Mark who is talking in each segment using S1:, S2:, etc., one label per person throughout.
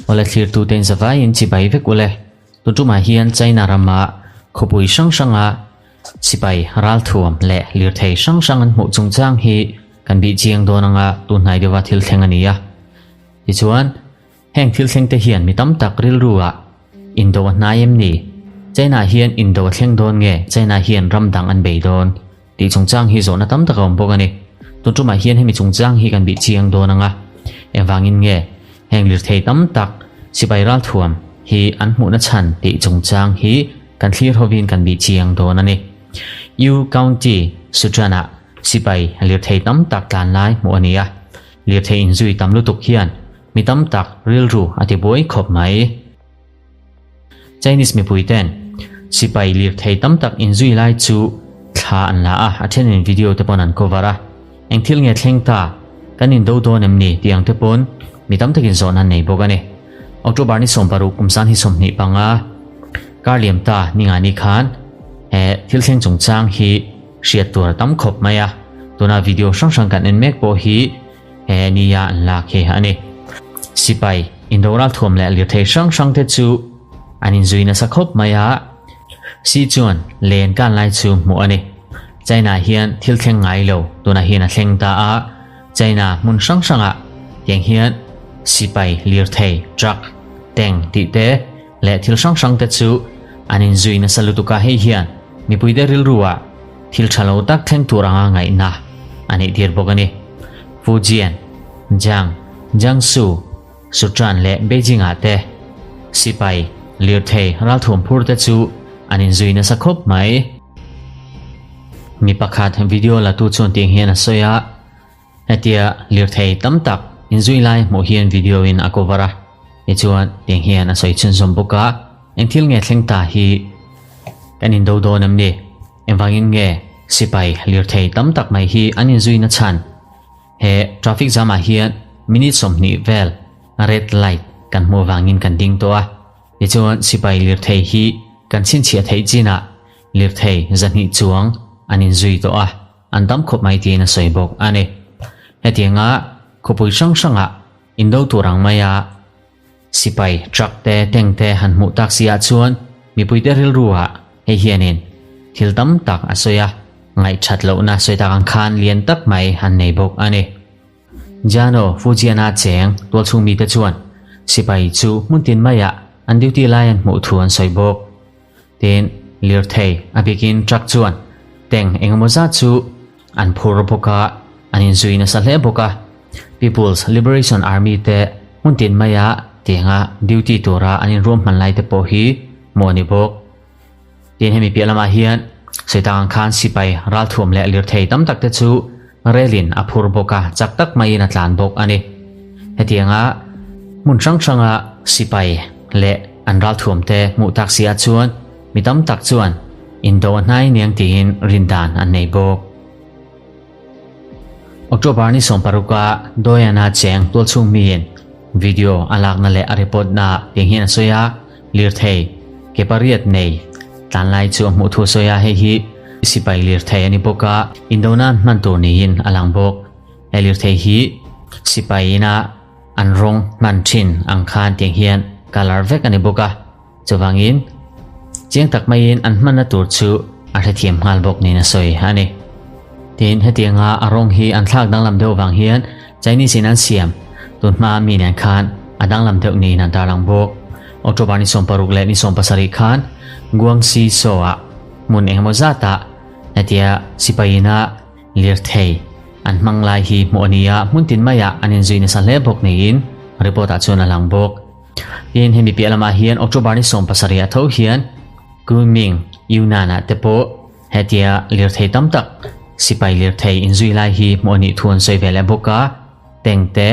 S1: Awle thlirtute in zavaiin chibai vek ule. Tun tumah hian China rama khawpui hrang hranga sipai ralthuam leh lirthei hrang hrang an hmuh chungchang hi kan bih chiang dawn anga tunhnai deuha thil thleng a ni a. Tichuan, heng thil thleng te hian mi tam tak rilru ah indo a hnai em ni? China hian indo a thleng dawn nge China hian ram dang an bei dawn? Tih chungchang hi zawhna tam tak a awm bawk a ni. Tun tumah hian hemi chungchang hi kan bih chiang dawn ang a, engvangin nge heng lirthei tam tak sipai ralthuam hi an hmuhna chhan tih chungchang hi kan thlir hovin kan bih chiang dawn a ni. U County, Sichuan-ah sipai lirthei tam tak tlan lai hmuh a ni a, lirthei inzui tam lutuk hian mi tam tak rilru a ti buai khawp mai. Chinese mipui ten sipai lirthei tam tak inzui lai chu thla an la a, a thenin video te pawn an cover a, eng thil nge thleng ta, kan indo dawn em ni tih ang te pawn mi tam takin zawhna an nei bawk a ni. October ni 16 kum san hi 25 kar liam ta ninga ni khan he thil thleng chungchang hi hriat tur a tam khawp mai a, tuna video hrang hrang kan en mek pawh hi He nia an lak hi a ni. Sipai indo ralthuam leh lirthei hrang hrang te chu an inzui nasa khawp mai a, Si chuan len kan lai chu hmuh a ni. China hian thil thleng ngai lo tunah hian a thleng ta a, China hmun hrang hrangah tiang hian sipai lirthei, truck, tank tih te leh thil hrang hrang te chu an inzui nasa lutuk a, hei hian mipuite rilru ah Thil tha lo tak thleng tur anga ngaihna a neih tir bawk a ni. Fujian, Jiang, Jiangsu, Sichuan leh Beijing ah te sipai, lirthei, ralthuam phur te chu an inzui nasa khawp mai. Mi pakhat video la tu chuan tiang hian a sawi a, hetia lirthei tam tak inzui lai hmuh hian video in a cover a, tichuan tiang hian a sawi chhunzawm bawk a, eng thil nge thleng ta hi kan indo dawn em ni? Engvangin nge sipai lirthei tam tak mai hi an inzuina chhan? He traffic jam ah hian minute 20 vel red light kan hmuh avangin kan ding tawh a, tichuan sipai lirthei hi kan chhinchhiah theih chinah lirthei 200 chuang an inzui tawh a, an tam khawp mai tiin a sawi bawk a ni. Hetianga khawpui hrang hrangah indo tur ang maia Sipai truck te tank te han hmuh tak si ah chuan mipuite rilru ah hei hianin thil tam tak a sawi a, ngaihthat lohna sawi tak ang khan lian tak mai an nei bawk a ni. Jano Fujian-a cheng tualchhung mite chuan sipai chu hmun tin maiah an duty lai an hmuh thu an sawi bawk. Tin, lirthei a bikin truck chuan tank engemaw zat chu an phur bawk a, an inzui nasa hle bawk a. People's Liberation Army te hmun tin maia tianga duty tura an inruam hman lai te pawh hi hmuh a ni bawk. Tin, hemi piah lamah hian Saitang ang khan sipai ralthuam leh lirthei tam tak te chu relin a phur bawk a, chak tak maiin a tlan bawk a ni. Hetianga hmun hrang hranga sipai leh an ralthuam te hmuh tak si ah chuan mi tam tak chuan indo a hnai niang tiin rindan an nei bawk. October ni 16 a Doyana cheng tualchhung miin video a lakna leh a report na tiang hian a sawi a, lirthei ke pariat nei tlan lai chu a hmuh thu a sawi a, hei hi sipai lirthei a ni bawk a, indo nan hman tur niin a lang bawk. He lirthei hi sipai ina an rawng hman thin ang khan tiang hian colour vek a ni bawk a, chuvangin chiang tak maiin an hmanna tur chu a hrethiam nghal bawk niin a sawi a ni. Tin, hetianga a rawng hi an thlak danglam deuh vang hian Chinese in an siam tun hma mi nen khan a danglam deuh niin an tarlang bawk. October ni 16 leh ni 17 khan Guangxi Show-ah hmun engemaw zatah hetia sipai ina Lirthei an hmang lai hi hmuh a ni a, hmun tin maiah an inzui nasa hle bawk niin report ah chuan a lang bawk. Tin, hemi piah lamah hian October ni 17 ah tho hian Kunming, Yunnan ah te pawh hetia lirthei tam tak sipai lirthei inzui lai hi hmuh a nih thu an sawi ve leh bawk a, tank te,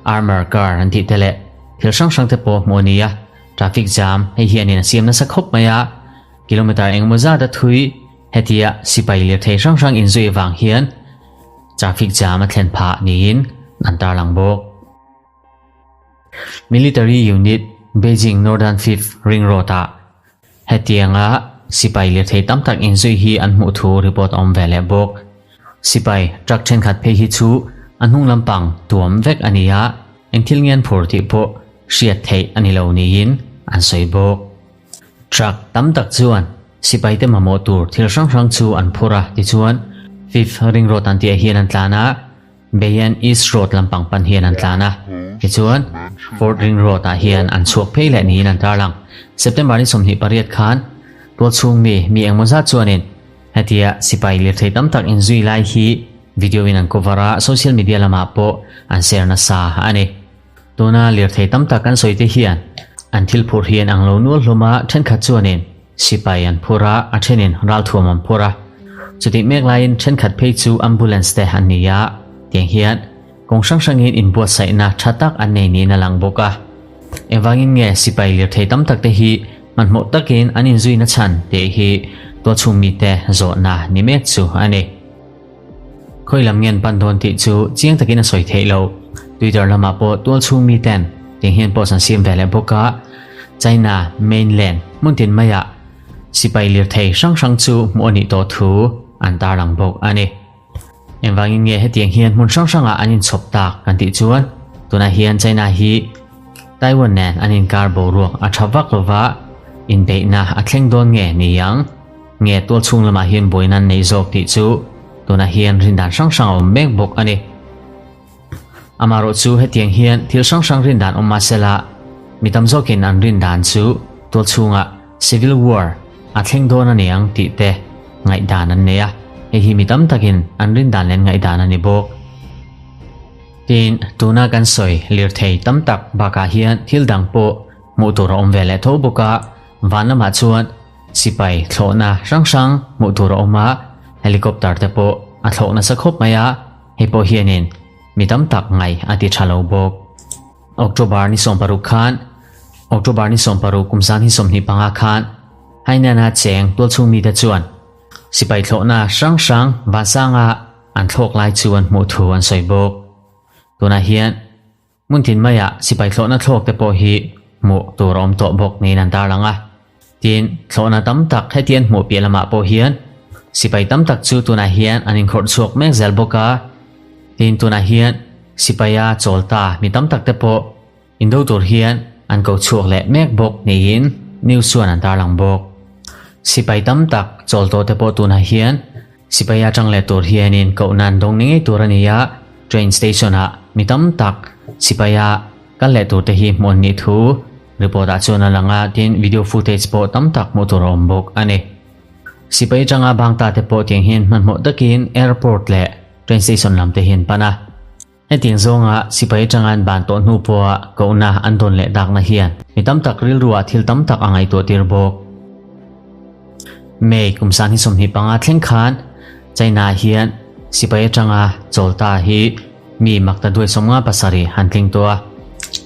S1: armour car an tih te leh thil hrang hrang te pawh hmuh a ni a, traffic jam hei hianin a siam nasa khawp mai a, kilometre engemaw zat a thui. Hetia sipai lirthei hrang hrang inzui avang hian traffic jam a thlen phah niin an tarlang bawk. Military Unit Beijing Northern Fifth Ring Road-ah hetianga sipai lirthei tam tak inzui hi an hmuh thu report a awm ve leh bawk. Sipai truck thenkhat phei hi chu a hnung lampang tuam vek a ni a. Eng thil nge an phur tih pawh hriat theih a ni lo niin an sawi bawk. Truck tam tak chuan sipaite mamawh tur thil hrang hrang chu an phur a, tichuan Fifth Ring Road an tihah hian an tlan a, Bayan East Road lampang pan hian an tlan a, tichuan Fourth Ring Road ah hian an chhuak phei leh niin an tarlang. September ni 28 khan tualchhung mi mi engmaw zat chuanin hetia sipai lirthei tam tak inzui lai hi video in an cover a, social media lamah pawh an share nasa a ni. Tuna lirthei tam tak an sawi te hian an thil phurh hi an ang lo nual hlawm a, thenkhat chuanin sipai an phur a, a thenin ralthuam an phur a. Chutih mek laiin thenkhat phei chu ambulance te an ni a, tiang hian kawng hrang hrangin inbuatsaihna tha tak an nei niin a lang bawk a. Engvangin nge sipai lirthei tam tak te hi hmanhmawh takin an inzuina chhan tih hi tualchhung mite zawhna ni mek chu a ni. Khawi lam ngen pan dawn tih chu chiang takin a sawi theih lo. Twitter lamah pawh tualchhung miten tiang hian post an siam ve leh bawk a, China mainland hmun tin maiah sipai lirthei hrang hrang chu hmuh a nih tawh thu an tarlang bawk a ni. Engvangin nge hetiang hian hmun hrang hrangah an inchhawp tak kan tih chuan tunah hian China hi Taiwan nen an inkar boruak a tha vak lova inbeihna a thleng dawn nge ni ang? Nge tualchhung lamah hian buaina an nei zawk tih chu tunah hian rindan hrang hrang a awm mek bawk a ni. Amaherawh chu hetiang hian thil hrang hrang rindan awm mahsela mi tam zawkin an rindan chu tualchhungah civil war a thleng dawn a ni ang tih te ngaihdan an nei a, hei hi mi tam takin an rindan leh an ngaihdan a ni bawk. Tin, tuna kan sawi lirthei tam tak bakah hian thil dang pawh hmuh tur a awm ve leh tho bawk a, van lamah chuan Sipai thlawhna hrang hrang hmuh tur a awm a, helicopter te pawh a thlawh nasa khawp mai a, hei pawh hianin mi tam tak ngaih a ti tha lo bawk. October ni 60 khan October ni 60 kum zan hi 25 khan Hainan-a cheng tualchhung mite chuan sipai thlawhna hrang hrang vansanga an thlawk lai chu an hmuh thu an sawi bawk. Tunah hian Hmun tin maiah sipai thlawhna thlawk te pawh hi hmuh tur a awm tawh bawk niin an tarlang a. Tin, thlawhna tam tak heti an hmuh piah lamah pawh hian sipai tam tak chu tunah hian an inkhawrh chhuak mek zel bawk a. Tin, tunah hian sipaia chawl ta mi tam tak te pawh indo tur hian an ko chhuak leh mek bawk niin news chuan an tarlang bawk. Sipai tam tak chawl tawh te pawh tunah hian Sipai atang leh tur hianin kohna an dawng ni ngei tur a ni a, train station ah mi tam tak sipaia kal leh tur te hi hmuh an nih thu report ah chuan a lang a, tin video footage pawh tam tak hmuh tur a awm bawk a ni. Sipai atanga bang ta te pawh tiang hian hmanhmawh takin airport leh train station lam te hi an pan a. Hetiang zawnga sipai atanga an ban tawh hnu pawha kohna an dawn leh dakna hian mi tam tak rilruah thil tam tak a ngaihtuah tir bawk. May kum san hi 25 thleng khan China hian sipai atanga chawl ta hi mi makta duai 57 han tling tawh a.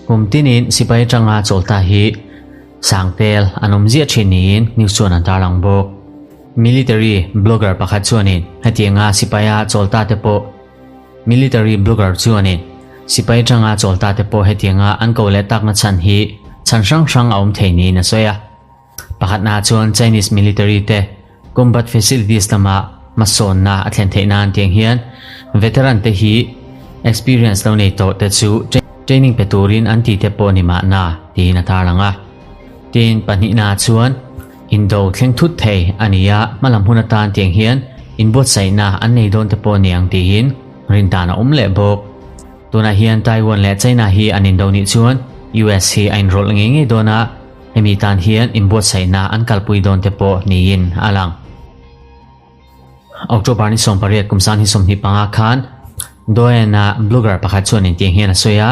S1: Kum tinin sipai atanga chawl ta hi sangtel an awm ziah thin niin news chuan an tarlang bawk. Military blogger pakhat chuanin hetianga sipaia chawl ta te pawh Military blogger chuanin sipai atanga chawl ta te pawh hetianga an ko leh takna chhan hi chhan hrang hrang a awm thei niin a sawi a. Pakhatna chuan Chinese military te combat facilities lama hmasawnna a thlen theih nan tiang hian veteran te hi experience lo nei tawh te chu training pe turin an ti te pawh ni mahna tiin a tarlang a. Tin, pahnihna chuan Indo thleng thut thei a ni a, hmalam hun atan tiang hian inbuatsaihna an nei dawn te pawh ni ang tiin rindan a awm leh bawk. Tunah hian Taiwan leh China hi an indo nih chuan US hi a inrawlh ngei ngei dawn a, hemi tan hian inbuatsaihna an kalpui dawn te pawh niin a lang. October ni 18 kum san hi 25 khan Doyen-a blogger pakhat chuan intiang hian a sawi a,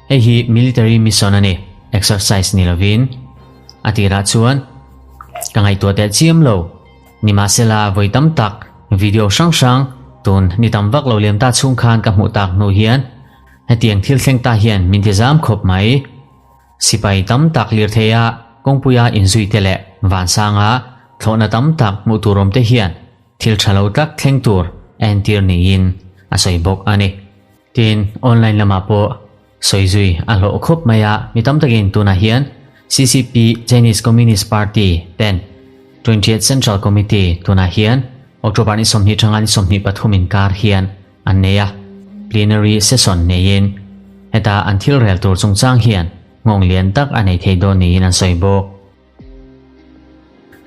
S1: Hei hi military mission a ni, exercise ni lovin. A tirah chuan ka ngaihtuah teh chiam lo. Nimahsela vawi tam tak video hrang hrang tun ni tam vak lo liam ta chhung khan ka hmuh tak hnu hian hetiang thil thleng ta hian min ti zam khawp mai. Sipai tam tak lirtheia kawngpuia inzui te leh vansanga thlawhna tam tak hmuh tur awm te hian thil tha lo tak thleng tur a entir niin a sawi bawk a ni. Tin, online lamah pawh sawi zui a hlawh khawp mai a, mi tam takin tunah hian CCP, Chinese Communist Party, ten Twentieth Central Committee tunah hian October ni 20 tanga ni 23 inkar hian an nei a, plenary session neiin. Heta an thil rel tur chungchang hian nghawng lian tak a nei thei dawn niin an sawi bawk.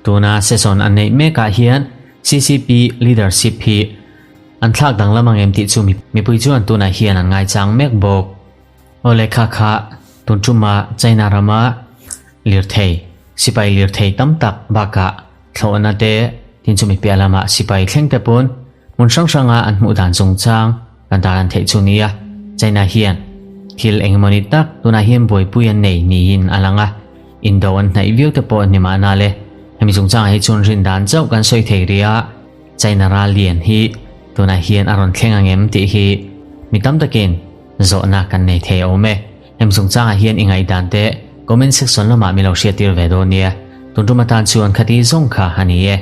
S1: Tuna session an neih mekah hian ccp leadership hi an thlak danglam ang em tih chu mipui chuan tunah hian an ngaichang mek bawk. Aw lehkha kha tun tuma China rama lirthei, sipai lirthei tam tak bakah thlawhna te tin chumi piah lamah sipai thleng te pawn hmun hrang hranga an hmuh dan chungchang kan dar an theih chu nia. China hian thil engemawni tak tunah hian buaipui an nei niin a lang a, indo an hnaih viau te pawh ni mahna le. Hemi chungchangah hi chuan rin dan chauh kan sawi thei rih a, China ral lian hi tunah hian a rawn thleng ang em tih hi mi tam takin zawhna kan nei thei awm e. Hemi chungchangah hian i ngaihdan te comment section lamah mi lo hriattir ve dawn nia. Tun tum atan chuan khati zawng kha a ni e.